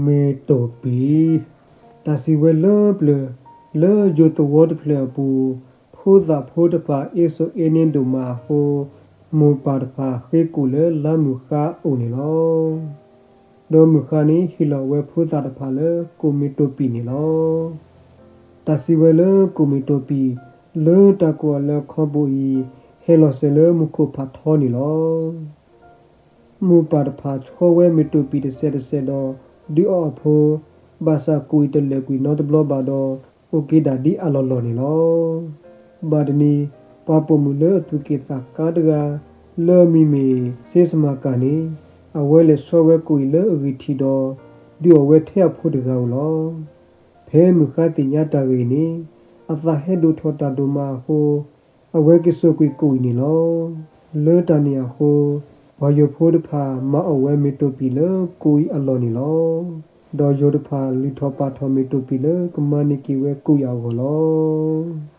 မ့ၢ်တိၢ်ပံာ်. တၢ်စံးဝဲလၢပျၢၤ, လၢယိၤသဝီတဖျၢၣ်အပူၤ, ဖိသၣ်ဖိတဖၣ်အ့စိာ်အ့န့ဒိၣ်မးအဃိ, မိၢ်ပၢ်တဖၣ်ဃ့ကိၣ်လၢလါမုၢ်ဃါအအိၣ်န့ၣ်လီၤ. ဒီးမုၢ်ဃါန့ၣ်ဟ့ၣ်လီၤဝဲဖိသၣ်တဖၣ်လၢကိၣ်မ့ၢ်တိၢ်ပံာ်န့ၣ်လီၤ. တၢ်စံးဝဲလၢကိၣ်မ့ၢ်တိၢ်ပံာ် လၢတၢ်ကိၢ်အီၤလၢခီဘိအံၤ, ဟဲလီၤစဲၤလၢမူခိၣ်ဖးထီန့ၣ်လီၤ. မိၢ်ပၢ်တဖၣ်ဆှီဝဲမ့ၢ်တိၢ်ပံာ်တစဲးတစဲးဒီး ဒုးအီၣ်အဖိ, ဘၣ်ဆၣ်ကိၣ်အံၤတလၢာ်ကွံာ်နီတဘျီဘၣ်ဒီး အိၣ်က့ၤဒၣ်ဒ်အလီၢ်လီၢ်န့ၣ်လီၤ. ဘၣ်တနံၤ, ပှၤပိာ်မုၣ်လၢအသူၣ်က့ၣ်သးကါတဂၤ လၢအမံၤမ့ၢ်စ့စမၤကၤန့ၣ်, အဝဲလဲၤဆှီဝဲကိၣ်အံၤလၢအဂံၢ်ထံးဒီး ဒုးအီၣ်ဝဲထဲအဖိတဂၤဧိၤလီၤ. ဖဲမုၢ်ဃါသ့ၣ်ညါတၢ်ဂ့ၢ်န့ၣ်, အသးဟဲဒိၣ်ထီၣ်တၢ်ဒိၣ်မးအဃိ, အဝဲက့ၤစိာ်ကွံာ်ကိၣ်အံၤန့ၣ်လီၤ. လၢတၢ်န့ၣ်အဃိ, ပှၤယိၤဖိတဖၣ်မၤအီၣ်ဝဲမ့ၢ်တိၢ်ပံာ်လၢကိၣ်အံၤအလီၢ်န့ၣ်လီၤ. ဒီးယိၤတဖၣ်လုၢ်ထီၣ်ပာ်ထီၣ်မ့ၢ်တိၢ်ပံာ်လၢကမၤန့ၢ်က့ၤဝဲကိၣ်အံၤအဂီၢ်လီၤ.